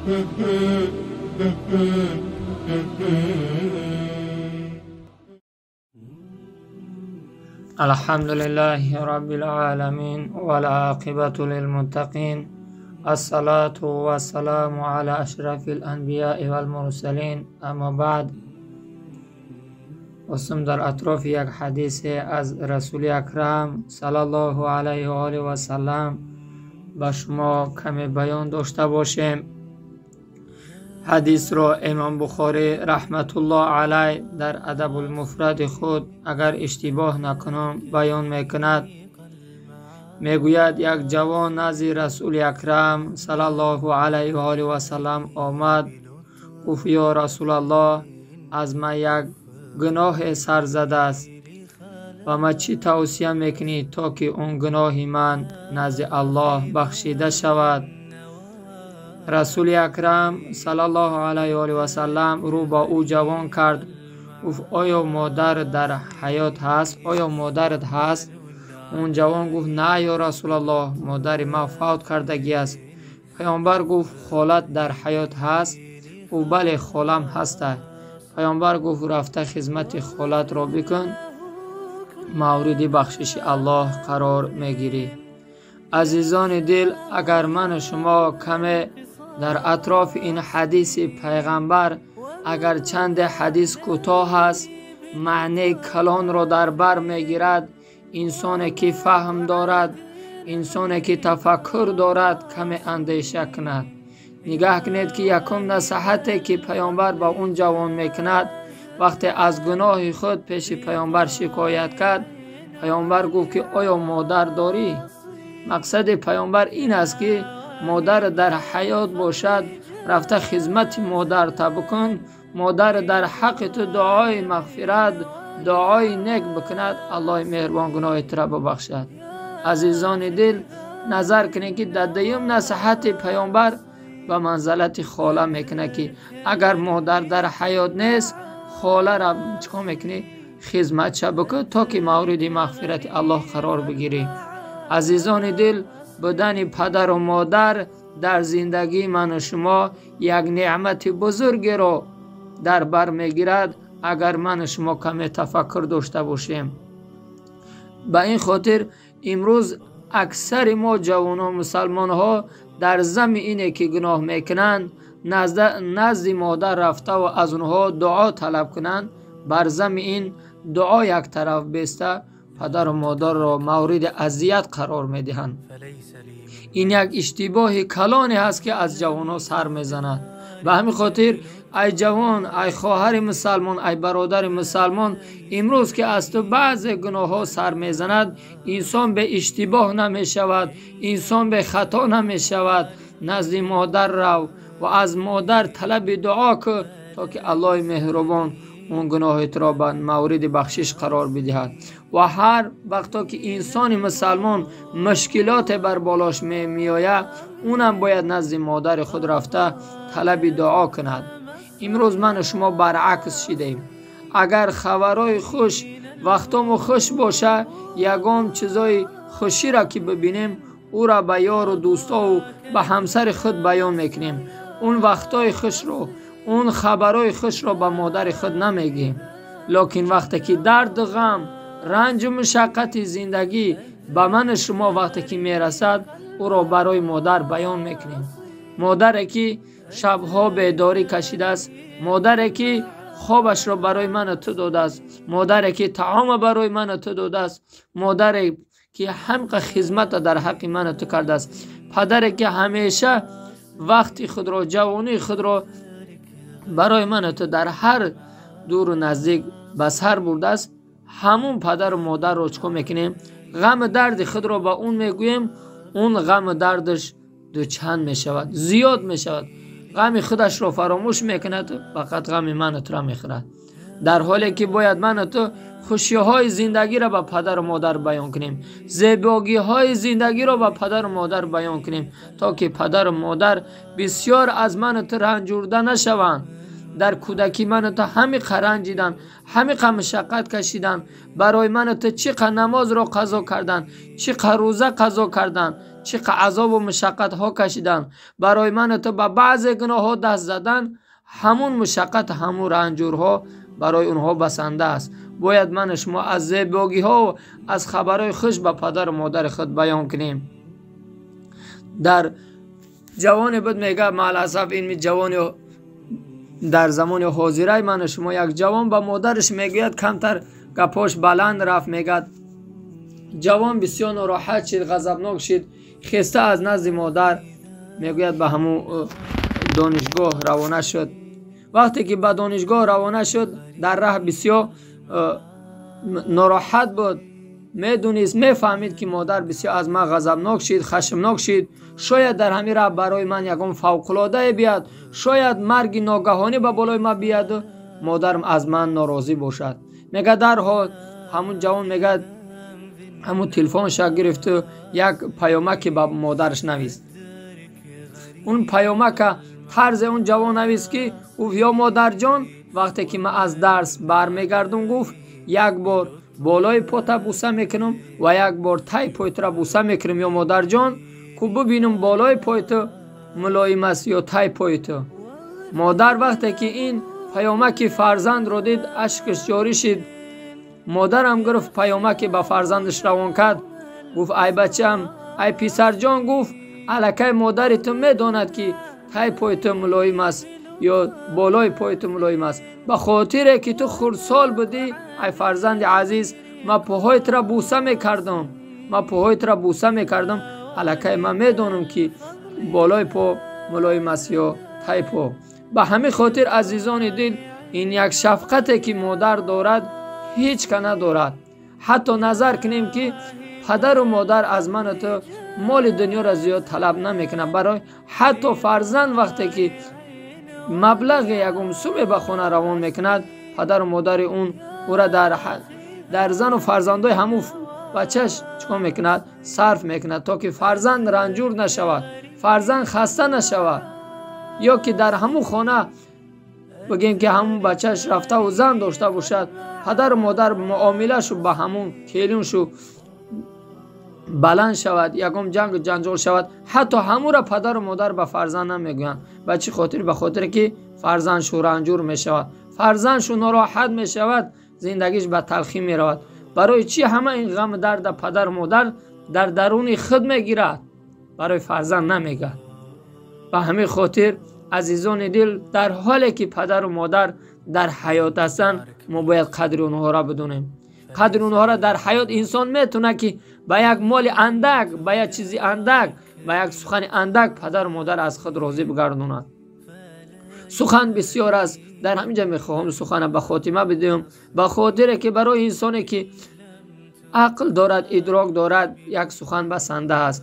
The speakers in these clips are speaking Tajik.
الحمد لله رب العالمين والعاقبة للمتقين الصلاة والسلام على أشرف الأنبياء والمرسلين أما بعد. خواستم در اطراف یک حدیث از رسول اکرم صلی الله علیه و آله و سلم به شما کمی بیان داشته باشیم. حدیث را امام بخاری رحمت الله علیه در ادب المفرد خود اگر اشتباه نکنم بیان میکند. میگوید یک جوان نزد رسول اکرم صلی الله علیه و آله و سلم آمد، گفت یا رسول الله، از من یک گناه سر زده است و من چی توصیه میکنی تا که اون گناه من نزد الله بخشیده شود؟ رسول اکرم صلی الله علیه و آله و سلم رو با او جوان کرد، گفت آیا مادر در حیات هست؟ آیا مادرت هست؟ اون جوان گفت نه یا رسول الله، مادر ما فوت کردگی است. پیامبر گفت خالت در حیات هست؟ او بله خالم هست. پیامبر گفت رفته خدمت خالت را بکن، مورد بخشش الله قرار میگیری. عزیزان دل، اگر من و شما کمی در اطراف این حدیث پیغمبر، اگر چند حدیث کوتاه است، معنی کلان را در بر میگیرد. انسانی که فهم دارد، انسانی که تفکر دارد، کمی اندیشه کند. نگاه کنید که یکم نصیحتی که پیامبر با اون جوان میکند، وقتی از گناه خود پیش پیامبر شکایت کرد، پیامبر گفت که آیا مادر داری؟ مقصد پیامبر این است که مادر در حیات باشد، رفته خدمت مادر تا بکن، مادر در حق تو دعای مغفرت، دعای نیک بکند، الله مهربان گناه تو را ببخشد. عزیزان دل، نظر کنید که در دیم نصیحت پیامبر به منزلت خاله میکنه که اگر مادر در حیات نیست، خاله را چیکار میکنی؟ خدمت بکن تا که مورد مغفرت الله قرار بگیری. عزیزان دل، بودن پدر و مادر در زندگی من و شما یک نعمت بزرگی را در بر میگیرد اگر من و شما کمی تفکر داشته باشیم. به این خاطر امروز اکثر ما جوانان مسلمان ها در زم اینه که گناه میکنند، نزد مادر رفته و از اونها دعا طلب کنند، بر زم این دعا یک طرف بسته، پدر و مادر را مورد اذیت قرار میدهند. این یک اشتباه کلانی هست که از جوانها سر میزند. به همین خاطر ای جوان، ای خواهر مسلمان، ای برادر مسلمان، امروز که از تو بعض گناه ها سر میزند، انسان به اشتباه نمیشود، انسان به خطا نمیشود. نزد مادر رو و از مادر طلب دعا کن تا که الله مهربان اون گناهت را به مورد بخشش قرار بدهد. و هر وقتا که انسان مسلمان مشکلات بر بالاش میآید، اونم باید نزد مادر خود رفته طلب دعا کند. امروز من و شما برعکس شدیم. اگر خبرهای خوش وقتامو خوش باشه، یگام چیزای خوشی را که ببینیم، او را به یار و دوستا و به همسر خود بیان میکنیم. اون وقتای خوش رو، اون خبرهای خوش را به مادر خود نمیگیم. لکن وقتی که درد، غم، رنج و مشقت زندگی به من شما وقتی که میرسد، او را برای مادر بیان میکنیم. مادری که شبها بیداری کشیده است، مادری که خوابش را برای من تو داده است، مادری که طعام برای من تو داده است، مادری که همق خدمت در حق من تو کرده است، پدری که همیشه وقتی خود را، جوانی خود را برای من تو در هر دور و نزدیک به سر برده است. همون پدر و مادر رو چکار میکنیم؟ غم درد خود را به اون میگوییم، اون غم دردش دوچند میشود، زیاد میشود، غم خودش را فراموش میکند، فقط غم من تو را میخورد. در حالی که باید من تو خوشی های زندگی را به پدر و مادر بیان کنیم، زیبایی های زندگی را به پدر و مادر بیان کنیم تا که پدر و مادر بسیار از من تو رنجورده نشوند. در کودکی من تو همی رنجیدن، همی مشقت کشیدن، برای من تو چی نماز را قضا کردن، چی روزه قضا کردن، чӣ азобу мушаққатҳо кашидан. Барои ман ту ба баъзе гуноҳҳо даст задан, ҳамун мушаққат, ҳамун ранҷурҳо барои онҳо басанда аст. Бояд ман шумо аз зебогиҳо, аз хабарҳои хуш ба падару модари худ баён кунем. Дар ҷавоне буд, мега, мааласаф, ин ҷавони дар замони ҳозираи ман шумо, як ҷавон ба модараш мегӯяд, камтар гапош баланд рафт, мегӯяд, ҷавон бисёр нороҳат шид, ғазабнок шид, хеста аз назди модар, мегӯяд, ба ҳамун донишгоҳ равона шуд. Вақте ки ба донишгоҳ равона шуд, дар раҳ бисёр нороҳат буд. Медонист, мефаҳмид, ки модар бисёр аз ман ғазабнок шид, хашмнок шид, шояд дар ҳамин раҳ барои ман ягон фавқулодае биёд, шояд марги ногаҳонӣ ба болои ман биёду модарам аз ман норозӣ бошад. Мега, дарҳол ҳамун ҷавон, мегӯяд, ҳамун телефонша гирифту як паёмаке ба модараш навист. Он паёмака тарзе он ҷавон навист, ки гуфт: «Ё модарҷон, вақте ки ман аз дарс бармегардум, — гуфт, — як бор болои пота буса мекунам ва як бор тай пойтра буса мекунам, ё модарҷон, ку бибинам, болои пои ту мулоим аст ё тай пои ту». Модар вақте ки ин паёмаки фарзандро дид, ашкаш ҷорӣ шид. Модарам гирифт, паёмаке ба фарзандаш равон кард, гуфт: «Ай бачам, ай писарҷон, — гуфт, — аллакай модари ту медонад, ки тай пои ту мулоим аст ё болои пои ту мулоим аст. Ба хотире ки ту хурдсол будӣ, ай фарзанди азиз, ман поҳои тура буса мекардам, ман поҳои тура буса мекардам. Аллакай ман медонам, ки болои по мулоим аст ё тай по». Ба ҳамин хотир, азизони дил, ин як шафқате ки модар дорад, ҳеҷ ка надорад. Ҳатто назар кунем, ки падару модар аз ману ту моли дунёро зиёд талаб намекунад. Барои ҳатто фарзанд вақте ки маблағи ягон суме ба хона равон мекунад, падару модари он ӯра дар зану фарзандои ҳамун бачаш чикор мекунад? Сарф мекунад, то ки фарзанд ранҷур нашавад, фарзанд хаста нашавад. Ё ки дар ҳамун хона, бигем, ки ҳамун бачаш рафтаву зан дошта бошад, падару модар муомилашу ба ҳамун келиншу баланд шавад, ягон ҷангу ҷанҷол шавад, ҳатто ҳамура падару модар ба фарзанд намегӯянд. Ба чӣ хотир? Ба хотире ки фарзандшу ранҷур мешавад, фарзандшу нороҳат мешавад, зиндагиш ба талхӣ меравад. Барои чӣ ҳама ин ғаму дарда падару модар дар даруни худ мегирад, барои фарзанд намегӯяд? Ба ҳамин хотир, азизони дил, дар ҳоле ки падару модар дар ҳаёт ҳастанд, мо бояд қадри онҳоро бидонем. Қадри онҳоро дар ҳаёт инсон метавонад, ки ба як моли андак, ба як чизи андак, ба як сухани андак падару модар аз худ розӣ бигардонад. Сухан бисёр аст, дар ҳамин ҷа мехоҳам сухана ба хотима бидиҳам, ба хотире ки барои инсоне ки ақл дорад, идрок дорад, як сухан басанда аст.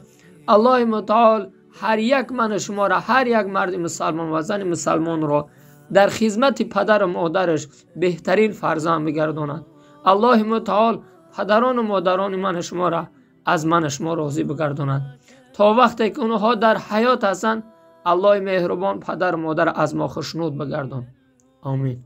Аллоҳи мутаол ҳар як ману шуморо, ҳар як марди мусалмон ва зани мусалмонро дар хизмати падару модараш беҳтарин фарзанд бигардонад. Аллоҳи мутаол падарону модарони ману шуморо аз ману шумо розӣ бигардонад. То вақте ки онҳо дар ҳаёт ҳастанд, Аллоҳи меҳрубон падару модар аз мо хушнуд бигардон. Омин.